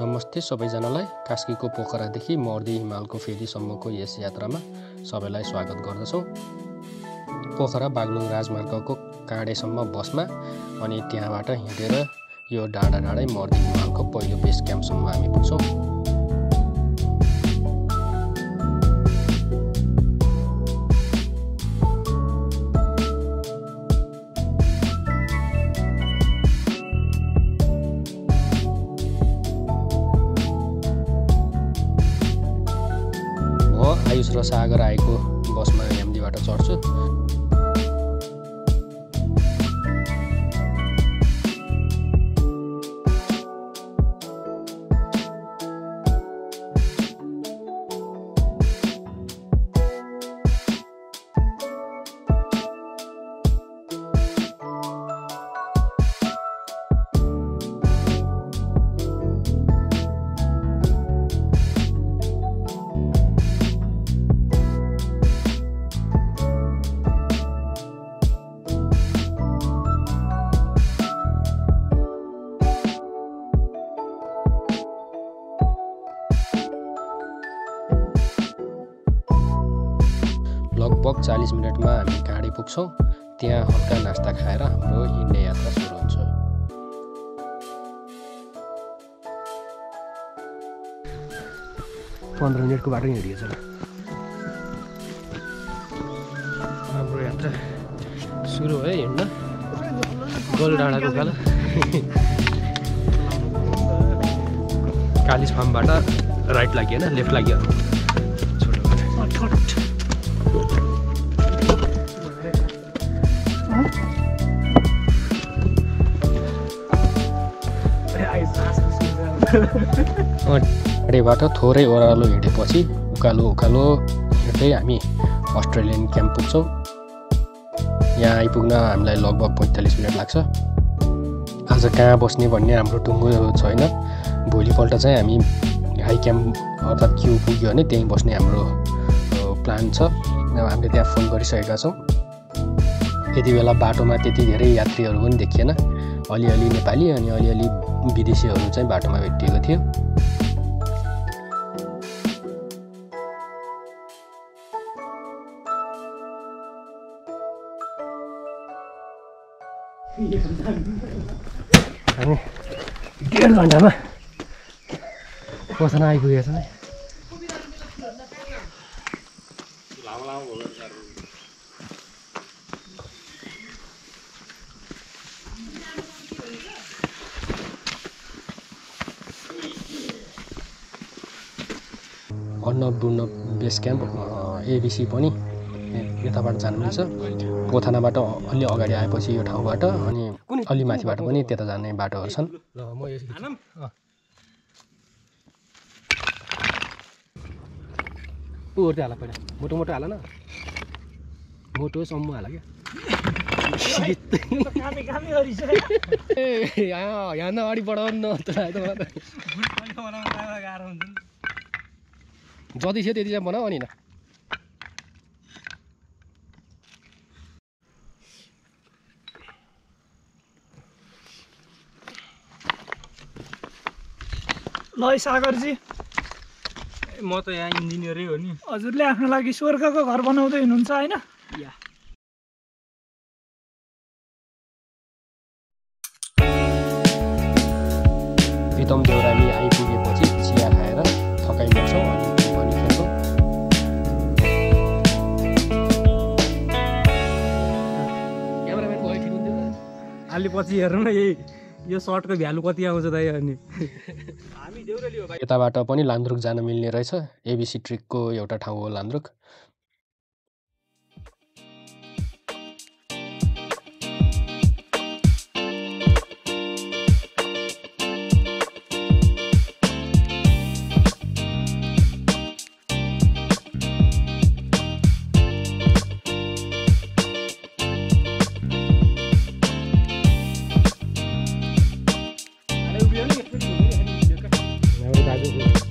नमस्ते सबैजनालाई। कास्कीको पोखरादेखि मर्दी हिमालको फेदीसम्मको यस यात्रामा सबैलाई स्वागत गर्दछौँ। पोखरा बागलुङ राजमार्गको काँडेसम्म बसमा अनि त्यहाँबाट हिँडेर यो डाँडै मर्दी हिमालको पहिलो बेस क्याम्पसम्म हामी पुग्छौँ। आयुष र सागर आएको बसमा एमडीबाट चढ्छु। लगभग 40 मिनटमा हामी काँडे पुग्छौँ। त्यहाँ हल्का नास्ता खाएर हाम्रो हिँड्ने यात्रा सुरु हुन्छ। पन्ध्र मिनटको बाटो हिँडिएछ हाम्रो यात्रा सुरु है हिँड्न। गोलडाँडाको उकालो कालिज फार्मबाट राइट लाग्यो होइन, लेफ्ट लाग्यो। गाडीबाट थोरै ओह्रालो हिँडेपछि उकालो हिँड्दै हामी अस्ट्रेलियन क्याम्प पुग्छौँ। यहाँ आइपुग्न हामीलाई लगभग 45 मिनट लाग्छ। आज कहाँ बस्ने भन्ने हाम्रो टुङ्गो छैन। भोलिपल्ट चाहिँ हामी हाई क्याम्प अर्थात् क्यु पुग्यो भने त्यहीँ बस्ने हाम्रो प्लान छ। हामीले त्यहाँ फोन गरिसकेका छौँ। यति बेला बाटोमा त्यति धेरै यात्रीहरू पनि देखिएन। अलिअलि नेपाली अनि अलिअलि विदेशीहरू चाहिँ बाटोमा भेटिएको थियो। हामी 1.5 घन्टामा पोखरा आइपुगेछ है। अन्नपूर्ण बेस क्याम्प एबिसी पनि यताबाट जानु मिल्छ। पोथानाबाट अलि अगाडि आएपछि यो ठाउँबाट अनि अलि माथिबाट पनि त्यता जाने बाटोहरू छन्। हाल पहिला मोटो हाल न, मोटो सम्म हाल क्या। यहाँ न अगाडि बढाउनु न जति थियो त्यति चाहिँ बनाऊ अनि न। ल सागरजी, म त यहाँ इन्जिनियरै हो नि। हजुरले आफ्नो लागि स्वर्गको घर बनाउँदै हुनुहुन्छ होइन? प्रितम देउराली आइपुगेपछि चिया खाएर थकाइ बस्छौँ अनि पनि खेल्छौँ। क्यामेराम्यान भयो ठिक हुन्थ्यो। अलि पछि हेर्नु न यो सर्टको भ्यालु कति आउँछ दाइ। अनि यताबाट पनि लान्द्रुक जान मिल्ने रहेछ। एबिसी ट्रिकको एउटा ठाउँ हो लान्द्रुक।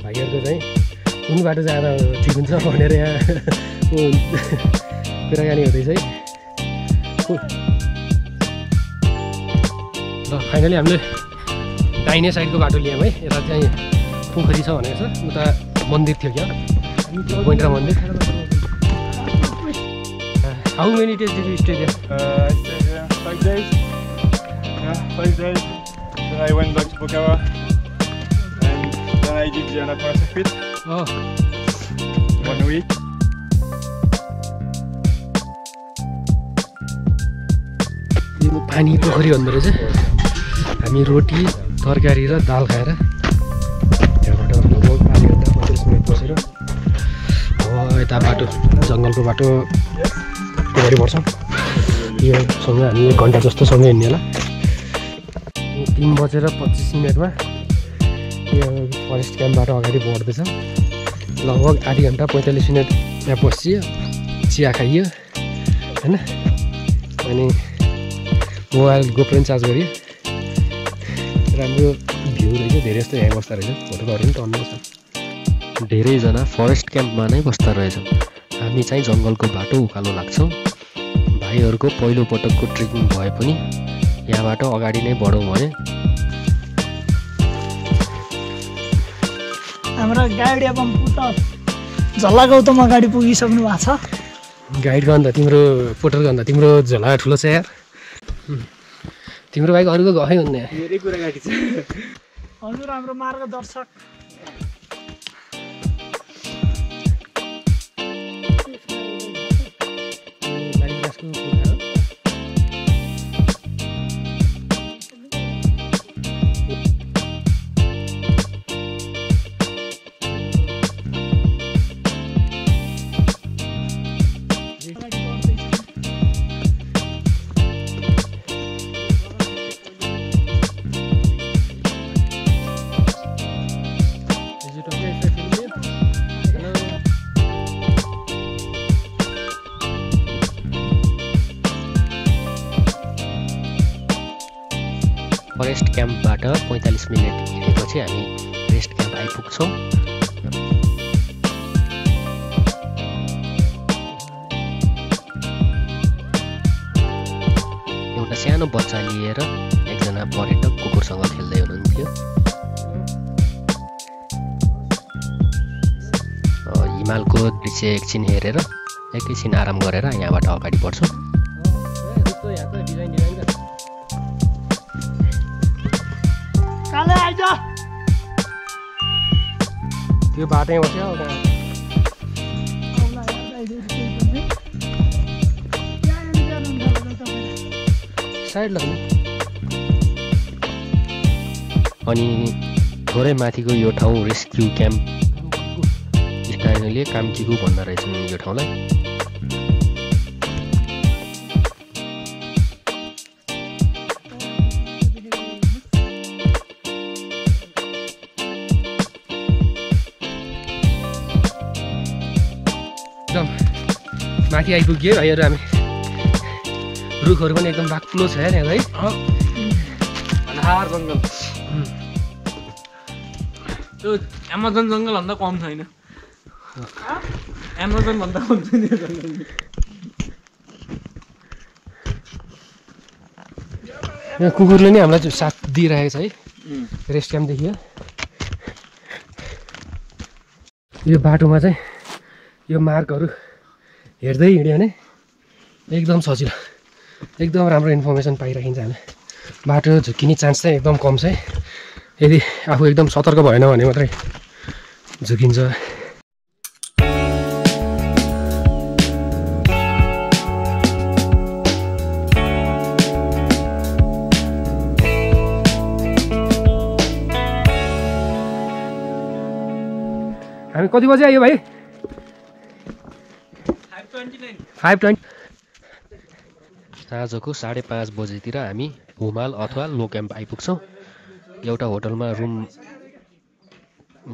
भाइहरूको चाहिँ कुन बाटो जाँदा ठिक हुन्छ भनेर यहाँ कुराकानी हुँदैछ है। ल फाइनली हामीले दाहिने साइडको बाटो लियौँ है। यता चाहिँ पोखरी छ भनेको छ उता मन्दिर थियो क्या पोइन्ट्रा मन्दिर how many days did you stay there I stayed there 5 days. Yeah, 5 days. Then I went back to Bokawa. And then I did the Annapurna circuit. Oh. 1 week. यो पानी पोखरी भन्दो रहेछ हामी रोटी तरकारी र दाल खाएर त्यहाँबाट लगभग आधी घन्टा 45 मिनट बसेर यता बाटो जङ्गलको बाटो अगाडि बढ्छौँ यो सँगै हामी 1 घन्टा जस्तो सँगै हिँड्ने होला 3:25 यो फरेस्ट क्याम्पबाट अगाडि बढ्दैछ लगभग आधी घन्टा 45 मिनट यहाँ बसियो चिया खाइयो होइन अनि मोबाइल गोप्रो पनि चार्ज गरियो राम्रो भ्यू रहेछ धेरै जस्तो यहाँ बस्दा रहेछ फोटोहरू पनि टन्नु छ धेरैजना फरेस्ट क्याम्पमा नै बस्दा रहेछन् हामी चाहिँ जङ्गलको बाटो उकालो लाग्छौँ भाइहरूको पहिलो पटकको ट्रेकिङ भए पनि यहाँबाट अगाडि नै बढौँ भने हाम्रो गाइड एवं पुटर झल्ला गौतम अगाडि पुगिसक्नु भएको छ गाइडको अन्त तिम्रो पोटरको अन्त तिम्रो झोला ठुलो छ यार तिम्रो बाइक अरूको गफै हुन्न मेरै कुरा गाडी छ हजुर हाम्रो मार्गदर्शक फरेस्ट क्याम्पबाट 45 मिनट हिँडेपछि हामी रेस्ट क्याम्प आइपुग्छौँ एउटा सानो बच्चा लिएर एकजना पर्यटक कुकुरसँग खेल्दै हुनुहुन्थ्यो हिमालको दृश्य एकछिन हेरेर एकैछिन आराम गरेर यहाँबाट अगाडि बढ्छौँ त्यो बाटोमा बस्यो साइड लाग्नु अनि थोरै माथिको यो ठाउँ रेस्क्यु क्याम्प स्थानीयले काम्चीको भन्दा रहेछन् यो ठाउँलाई एकदम माथि आइपुग्यो भाइहरू हामी रुखहरू पनि एकदम बाक्लो छ यार है अनार जङ्गल त्यो एमाजोन जङ्गलभन्दा कम छैन एमाजोन भन्दा कम छैन यो जङ्गल यहाँ कुकुरले नै हामीलाई साथ दिइरहेको छ है रेस्ट क्याम्पदेखि यो बाटोमा चाहिँ यो मार्गहरू हेर्दै हिँड्यो भने एकदम सजिलो एकदम राम्रो इन्फर्मेसन पाइराखिन्छ हामी बाटो झुक्किने चान्स चाहिँ एकदम कम छ है यदि आफू एकदम सतर्क भएन भने मात्रै झुकिन्छ हामी कति बजे आयो भाइ 5:20 साँझको 5:30 बजेतिर हामी हुमाल अथवा लो क्याम्प आइपुग्छौँ एउटा होटलमा रुम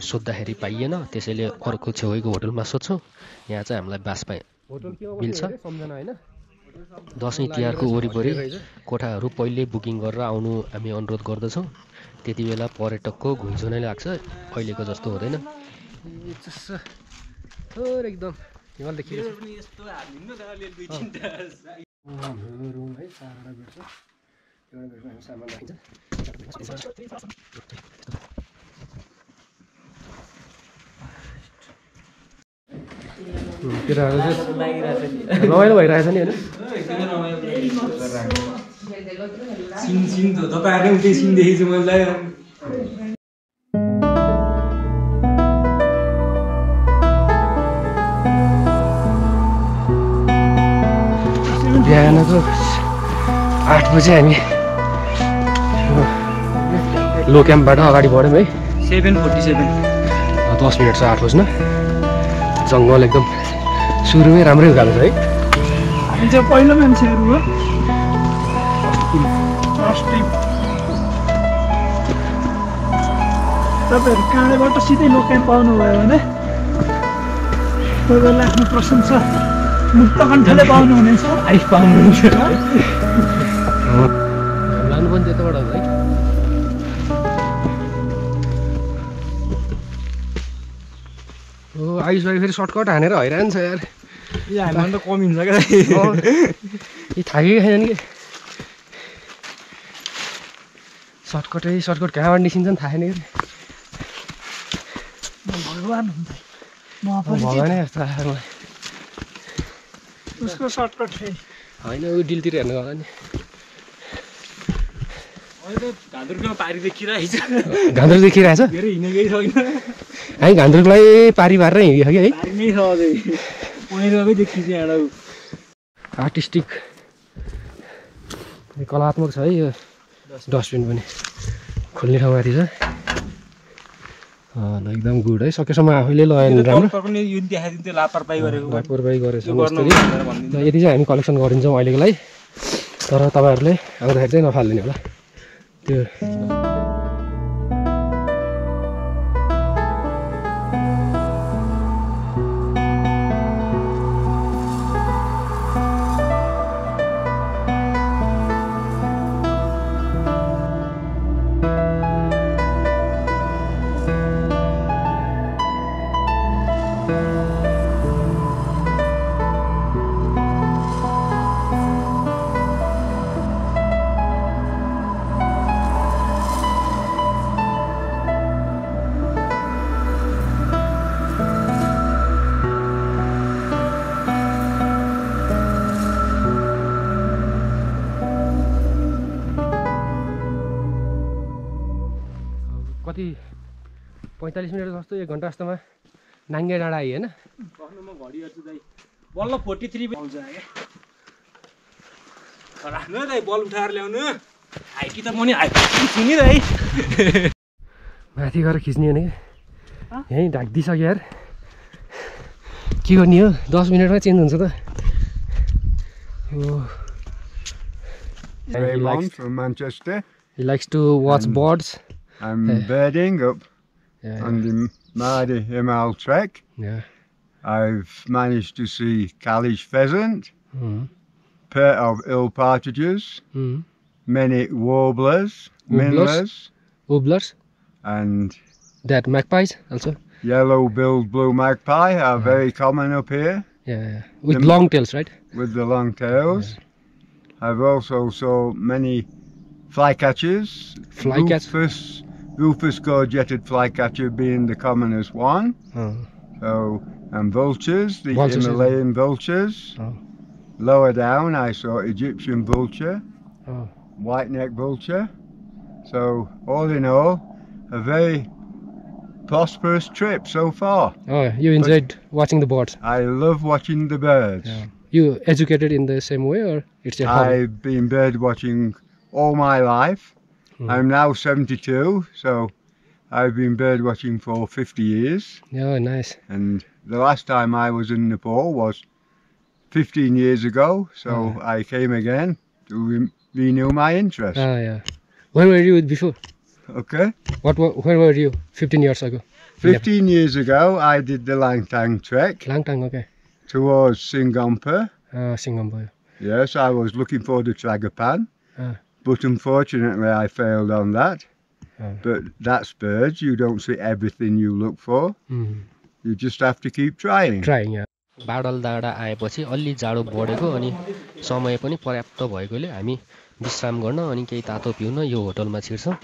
सोद्धाखेरि पाइएन त्यसैले अर्को छेउको होटलमा सोध्छौँ यहाँ चाहिँ हामीलाई बास मिल्छ दसैँ तिहारको वरिपरि कोठाहरू पहिल्यै बुकिङ गरेर आउनु हामी अनुरोध गर्दछौँ त्यति बेला पर्यटकको घुइँचो नै लाग्छ अहिलेको जस्तो हुँदैन एकदम हिमाल देखिन्छ रुम है 4वटा बेड छ एउटा बेडमा हामी सामान राखिन्छ केटाहरू चाहिँ रमाइलो भइरहेछ नि होइन सिन तपाईँहरूले उतै सिन देखेको छु मैले बिहानको 8 बजे हामी लो क्याम्पबाट अगाडि बढ्यौँ है 7:47 10 मिनट छ 8 बज्न जङ्गल एकदम सुरुमै राम्रै उकालो छ है हामी चाहिँ पहिलो मान्छेहरू हो फर्स्ट टिम तपाईँहरू काँडेबाट सिधै लोक्याम्प पाउनुभयो भने कोही बेला आफ्नो प्रशंसा मुक्त कण्ठले पाउनुहुनेछ आइस पाउनुहुन्छ लानु पनि त्यताबाट हो है आयुष भाइ फेरि सर्टकट हानेर हैरान छ यार हामीलाई त कमिन्छ क्या यी थाकेकै छैन नि कि सर्टकट कहाँबाट निस्किन्छ नि थाहा छैन कि भगवान् हुन्छ भगवानै जस्तो लाग्छ मलाई उसको सर्टकट होइन ऊ डिलतिर हेर्नु होला नि अहिले त घाँदुरको पारी देखिरहेछ घाँदुर देखिरहेछ धेरै हिँडेकै छैन हामी घाँदुरलाई पारी पारेर हिँडेको कि है पारी नै छ अझै पहिरोकै देखिन्छ यहाँ आर्टिस्टिक कलात्मक छ है यो डस्टबिन पनि खोल्ने ठाउँ माथि छ एकदम गुड है सकेसम्म आफैले लगायो राम्रो पनि यो देखाइदिन्थ्यो लापरवाही गरेको लापरवाही गरेछ यति चाहिँ हामी कलेक्सन गरिदिन्छौँ अहिलेको लागि तर तपाईँहरूले आउँदाखेरि चाहिँ नफालिदिने होला त्यो कति 45 मिनट जस्तो 1 घन्टा जस्तोमा नाङ्गे डाँडा आयो होइन म घडी हेर्छु दाइ बल्ल 43 पाउँछ राख्नु दाइ बल उठाएर ल्याउनु हाइटी त म नि हाइटी नि दाइ माथि गएर खिच्ने भने यहीँ ढाकिदिइसक्यो यार के गर्ने हो 10 मिनटमा चेन्ज हुन्छ त Raymond from Manchester. He likes to watch birds. I'm birding up on the Mardi Himal Trek. Yeah. I've managed to see Kalish pheasant, pair of ill partridges, many warblers, minlers, Warblers, and that magpies also. yellow-billed blue magpie are very common up here Yeah. With long tails, right? with the long tails. I've also saw many flycatchers. Flycatch? Rufus gorgeted flycatcher being the commonest one. So, and vultures, the Vultures, Himalayan vultures. Oh. Lower down, I saw Egyptian vulture, Oh. white-necked vulture. So, all in all, a very prosperous trip so far. Oh, you enjoyed watching the birds. I love watching the birds. Yeah. You educated in the same way, or it's your hobby? I've been bird watching all my life. I'm now 72, so I've been bird watching for 50 years. Yeah, nice. And the last time I was in Nepal was 15 years ago, so I came again to renew my interest. Ah, yeah. Where were you before? Okay. Where were you 15 years ago? 15 years ago, I did the Langtang trek Langtang, okay. towards Singhampa. Singapore. Yes, I was looking for the Tragapan, but unfortunately I failed on that. But that's birds, you don't see everything you look for. You just have to keep trying. Trying, yeah. बाडल डाँडा आएपछि अलि जाडो बढेको अनि समय पनि पर्याप्त भएकोले हामी विश्राम गर्न अनि केही तातो पिउन यो होटलमा छिर्छौँ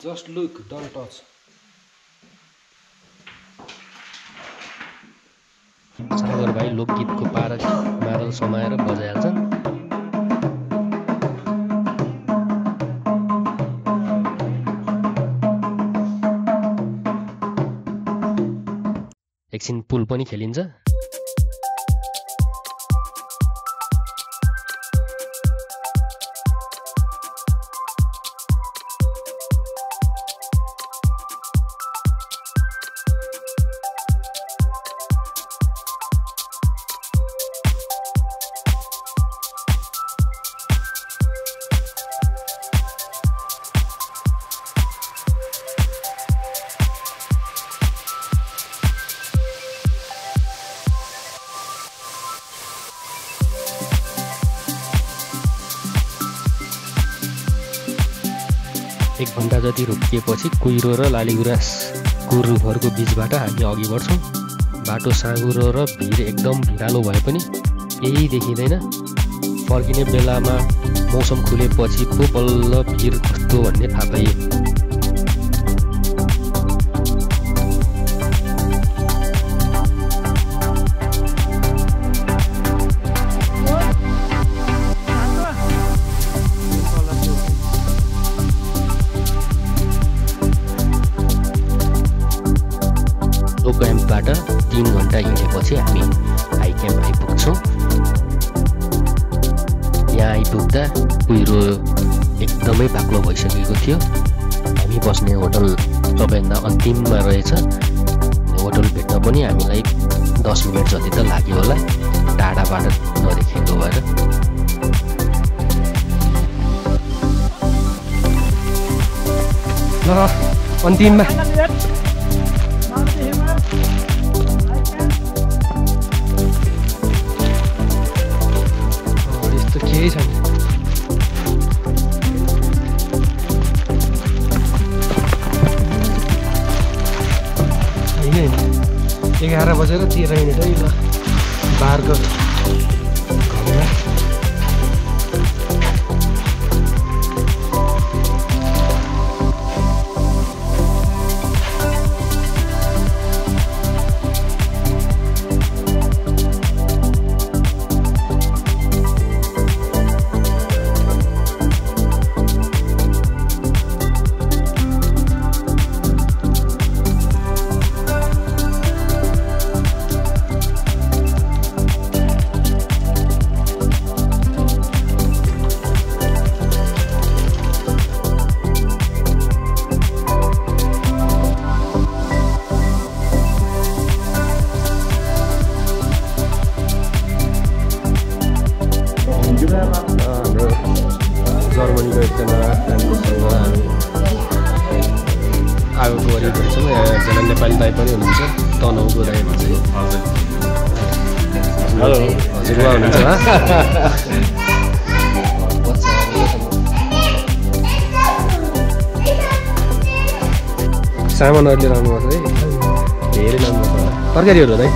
Just look, don't touch. सागर भाइ लोकगीतको पारखी मादल समाएर बजाइहाल्छन्। एकछिन पुल पनि खेलिन्छ। एक घण्टा जति रोकिएपछि कुहिरो र लालीगुराँसको रुखहरूको बिचबाट हामी अघि बढ्छौँ। बाटो साँघुरो र भिड एकदम भिरालो भए पनि केही देखिँदैन। फर्किने बेलामा मौसम खुलेपछि पो बल्ल भिड कस्तो भन्ने थाहा पाइयो। क्याम्पबाट 3 घण्टा हिँडेपछि हामी हाई क्याम्प आइपुग्छौँ। यहाँ आइपुग्दा कुहिरो एकदमै बाक्लो भइसकेको थियो। हामी बस्ने होटल सबैभन्दा अन्तिममा रहेछ। होटल भेट्न पनि हामीलाई 10 मिनट जति त लाग्यो होला, टाढाबाट नदेखेको भएर। ल अन्तिममा केही छैन। होइन 11 बजेर 13 मिनट है। ल बारको घरमा जर्मनीको एकजना फ्रेन्डसँग आगोको वरिपरि छौँ। एकजना नेपाली दाइ पनि हुनुहुन्छ, तनहुको दाइ भन्छ। हजुर उहाँ हुनुहुन्छ। सामानहरूले लाउनुपर्छ है, धेरै लाउनुपर्छ। तरकारीहरू है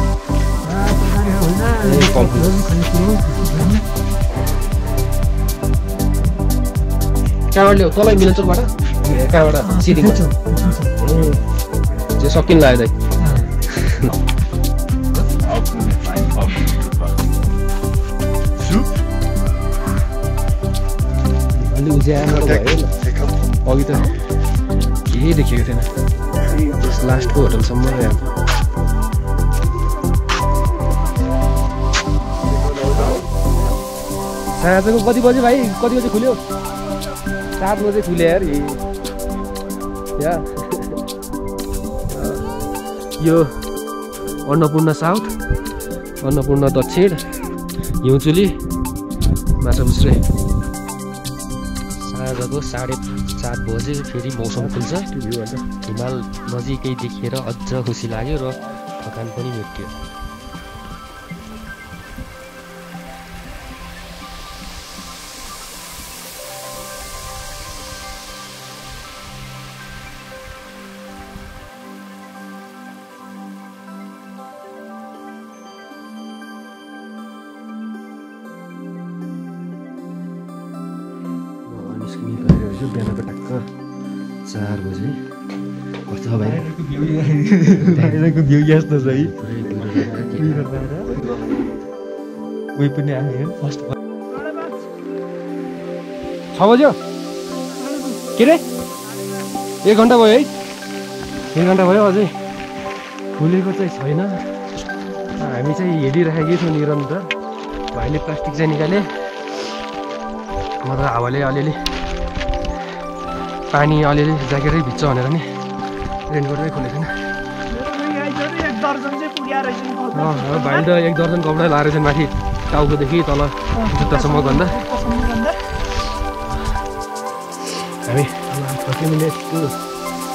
कहाँबाट ल्याऊ? तलै मिलनचोकबाट? कहाँबाट? सिरिङबाट? त्यो सकिन लाग्यो दाइ। अलि उज्यालो भयो नि अघि त केही देखेको थिएन। लास्टको होटलसम्म साँझको कति बजे भाइ? कति बजे खुल्यो? 7 बजे खुल्यो यार। यो अन्नपूर्ण साउथ, अन्नपूर्ण दक्षिण, हिउँचुली, माछापुच्छ्रे। साँझको 7:30 बजे फेरि मौसम खुल्छ। हिमाल नजिकै देखेर अझ खुसी लाग्यो र थकान पनि मेटियो। बिहानको टक्क 4 बजे कस्तो छ भाइ बाहिरको भ्यू यस्तो छ है उही पनि आयो फर्स्ट 6 बज्यो के रे 1 घन्टा भयो है 1 घन्टा भयो अझै खुलेको चाहिँ छैन हामी चाहिँ हेरिराखेकै छौँ निरन्तर भाइले प्लास्टिक चाहिँ निकाले म त हावाले अलिअलि पानी अलिअलि ज्याकेटै भिज्छ भनेर नि रेनकोटै खोलेको छैन भाइले त 1 दर्जन कपडा लाएर चाहिँ माथि टाउकोदेखि तल जुत्तासम्म गन्दा हामी 30 मिनटको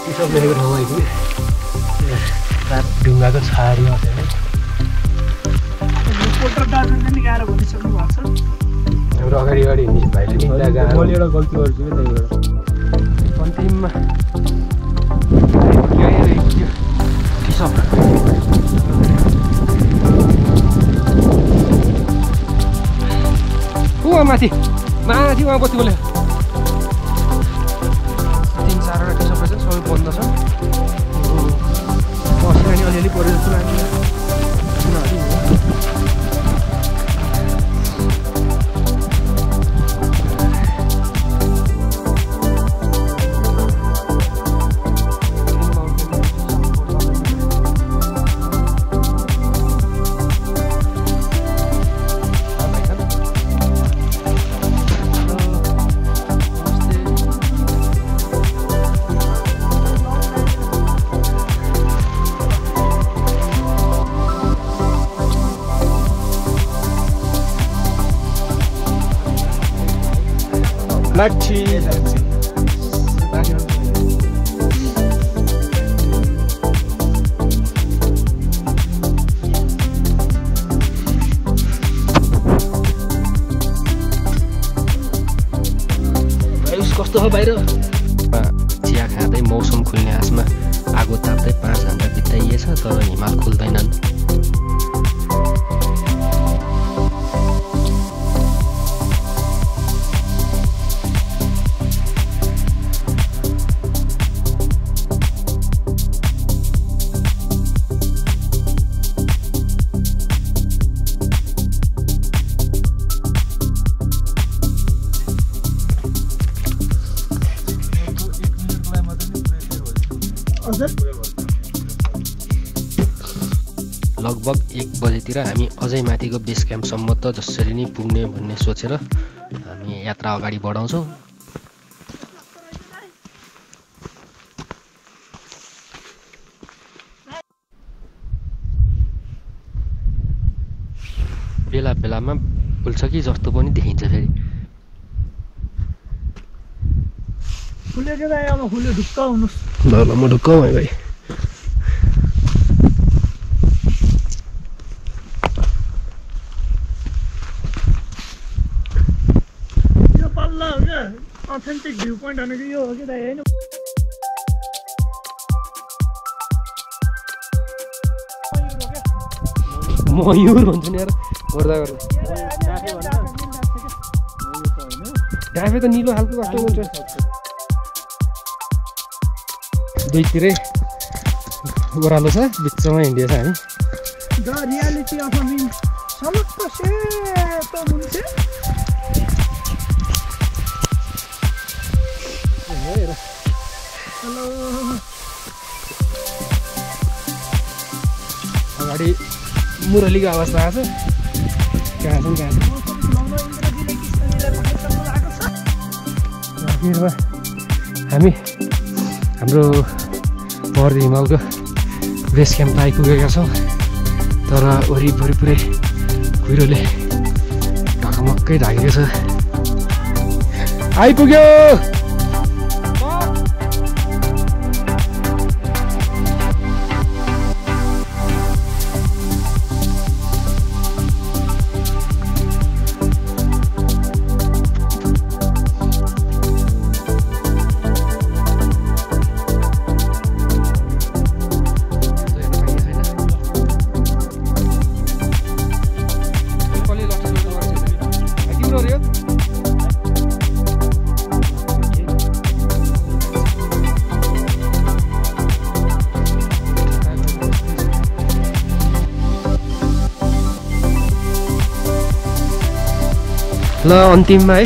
पिसअप लेखेको ठाउँमा आइपुग्यो ढुङ्गाको छारी हाम्रो अगाडि हिँड्ने भाइले मैले एउटा गल्ती गर्छु कि त्यही भएर अन्तिममा पिसअप माथि उहाँ बस्ती बोल्यो 3-4वटा पिसअप रहेछ सबै बन्द छ असिना अलिअलि पऱ्यो जस्तो लाग्यो लाठी कस्तो हो बाहिर चिया खाँदै मौसम खुल्ने आसमा आगो ताप्दै 5 घन्टा बिताइएछ तर हिमाल खुल्दैनन् लगभग 1 बजेतिर हामी अझै माथिको बेस क्याम्पसम्म त जसरी नै पुग्ने भन्ने सोचेर हामी यात्रा अगाडि बढाउँछौँ बेला बेलामा फुल्छ कि जस्तो पनि देखिन्छ फेरि खुलेको दाइ अब खुल्यो ढुक्क हुनुहोस् ल ल म ढुक्क भएँ भाइ यो पल्ला हो क्या अथेन्टिक भ्यू पोइन्ट भनेको यो हो कि दाइ होइन मयुर भन्छ नि यार गर्दा गर्दा डाँफे त निलो खालको कस्तो हुन्छ दुईतिरै ओह्रालो छ बिचमा हिँडिएछ हामी द रियालिटी अफ अ मिन समस्त सेतो मुन्छे हेलो अगाडि मुरलीको आवाज आएको छ कहाँ छन् हामी हाम्रो पर्दी हिमालको बेस क्याम्प आइपुगेका छौँ तर वरिपरि पुरै कुहिरोले ढकमक्कै ढाकेको छ आइपुग्यो ल अन्तिममा है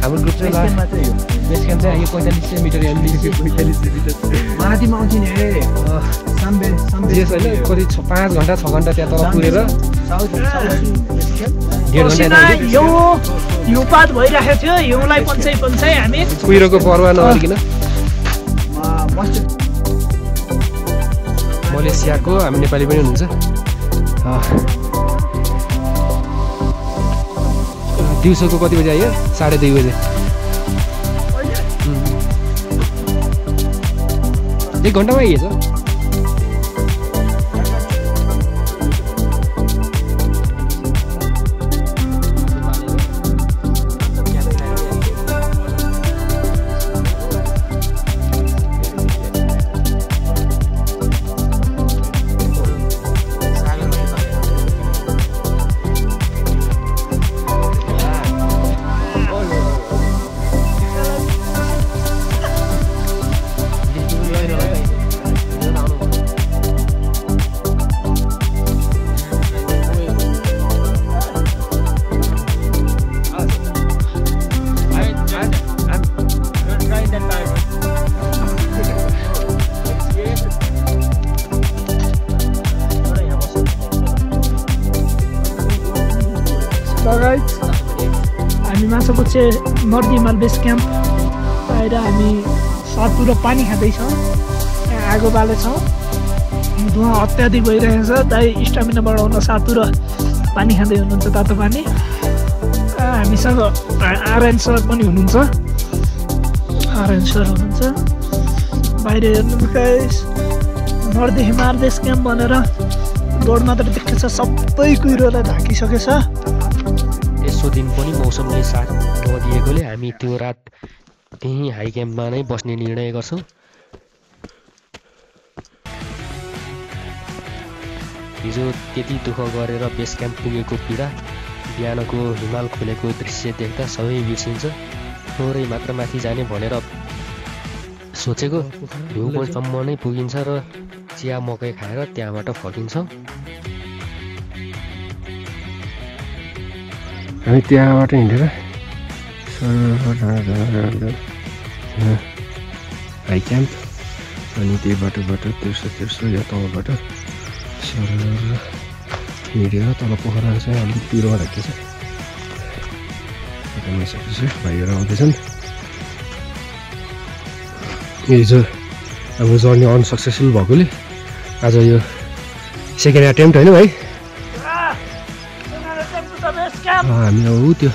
हाम्रो ग्रुप चाहिँ बेस क्याम्प चाहिँ यो 4500 मिटर माथिमा आउँथ्यो नि जे छैन कति 5 घन्टा 6 घन्टा त्यहाँ तल पुगेर हिउँपात भइरहेको थियो हिउँलाई पन्छै हामी कुहिरोको पर्वा नगरिकन मलेसियाको हामी नेपाली पनि हुनुहुन्छ दिउँसोको कति बजे आयो 2:30 बजे 1 घन्टामा आइएछ हामी माछापुच्छे नर्थ हिमाल बेस क्याम्प आएर हामी सातुर पानी खाँदैछौँ यहाँ आगो बालेछौँ धुवा अत्याधिक भइरहेको छ दाइ स्टामिना बढाउन सातुर पानी खाँदै हुनुहुन्छ तातो पानी हामीसँग आरएन सर पनि हुनुहुन्छ बाहिर हेर्नु गाइस नर्थ हिमाल बेस क्याम्प भनेर बोर्ड मात्र देखेको छ सबै कुहिरोलाई ढाकिसकेछ यसो दिन पनि मौसमले साथ नदिएकोले हामी त्यो रात त्यही हाई क्याम्पमा नै बस्ने निर्णय गर्छौँ हिजो त्यति दुःख गरेर बेस क्याम्प पुगेको पीडा बिहानको हिमाल खोलेको दृश्य देख्दा सबै बिर्सिन्छ थोरै मात्र माथि जाने भनेर सोचेको भ्यूपोइन्टसम्म नै पुगिन्छ र चिया मकै खाएर त्यहाँबाट फर्किन्छौँ हामी त्यहाँबाट हिँडेर हाई क्याम्प अनि त्यही बाटोबाट तेर्सो या तलबाट सर हिँडेर तल पोखरा चाहिँ अलिक पिरो राखेको छ भाइहरू आउँदैछन् हिजो हाम्रो जर्नी अनसक्सेसफुल भएकोले आज यो सेकेन्ड एटेम्प्ट होइन भाइ हामी अब त्यो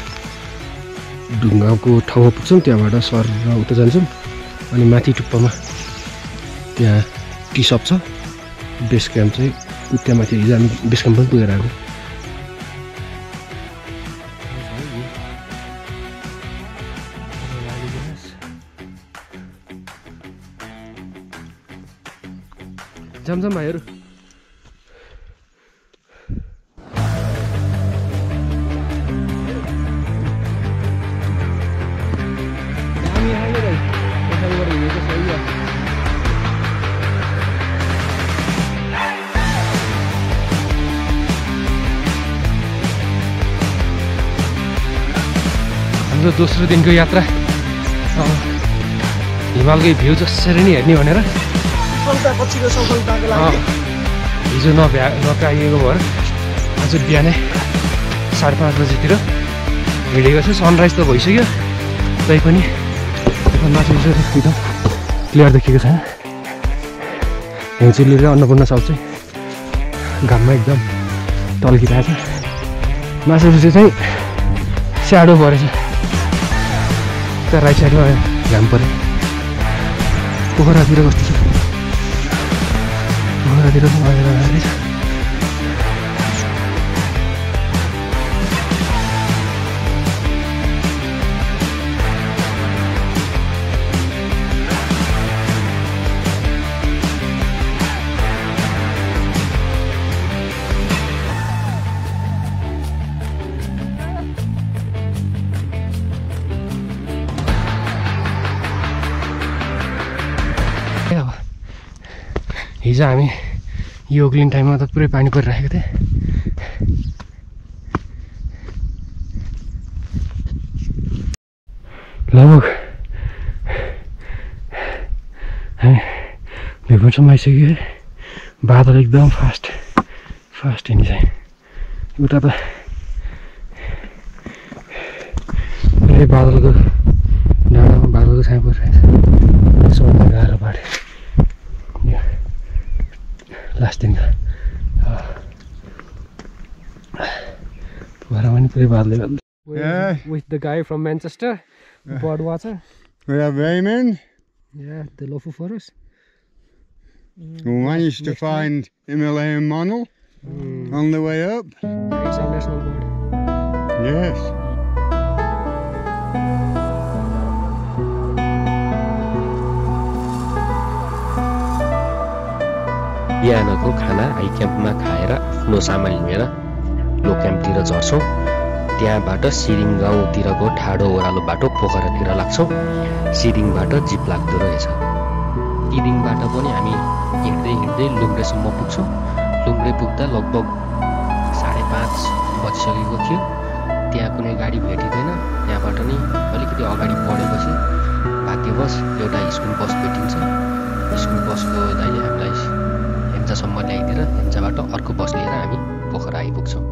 ढुङ्गाको ठाउँमा पुग्छौँ त्यहाँबाट सर उता जान्छौँ अनि माथि टुप्पामा त्यहाँ टी सप छ बेस क्याम्प चाहिँ त्यहाँ माथि हिजो हामी बेस क्याम्प पनि पुगेर आएको जाम भाइहरू हाम्रो दोस्रो दिनको यात्रा हिमालकै भ्यू जसरी नै हेर्ने भनेर हिजो नपाइएको भएर आज बिहानै 5:30 बजीतिर हिँडेको छ सनराइज त भइसक्यो तैपनि माथि एकदम क्लियर देखेको छैन हिउँचिल्ली र अन्नपूर्ण साउथ चाहिँ घाममा एकदम टल्किरहेको छ माथिपट्टि चाहिँ स्याडो परेछ त्यहाँ राइट साइडमा घाम पऱ्यो पोखरातिर कस्तो छ पोखरातिर पनि अँध्यारो रहेछ हिजो हामी यो ओक्लिन टाइममा त पुरै पानी परिरहेको थियो लगभग भ्यूपोइन्टसम्म आइसक्यो। बादल एकदम फास्ट हिँडिसक्यो। उता त बादलको डाँडामा बादलको छाया परिरहेछ। सबभन्दा गाह्रो बाटो लास्ट दिनको भएर पनि पुरै बादल। With the guy from Manchester, bird watcher. We have Raymond, Yeah, the local forest. who managed to find Himalayan monal on the way up. It's our national bird. Yes. बिहानको खाना हाई क्याम्पमा खाएर आफ्नो सामान लिएर लो क्याम्पतिर झर्छौँ। त्यहाँबाट सिरिङ गाउँतिरको ठाडो ओह्रालो बाटो पोखरातिर लाग्छौँ। सिरिङबाट जिप लाग्दो रहेछ। सिरिङबाट पनि हामी हिँड्दै लुम्ब्रेसम्म पुग्छौँ। लुम्ब्रे पुग्दा लगभग 5:30 बजिसकेको थियो। त्यहाँ कुनै गाडी भेटिँदैन। त्यहाँबाट नि अलिकति अगाडि बढेपछि भाग्यवश एउटा स्कुल बस भेटिन्छ। स्कुल बसको दाइले हामीलाई हेम्चासम्म ल्याइदिएर हेम्चाबाट अर्को बस लिएर हामी पोखरा आइपुग्छौँ।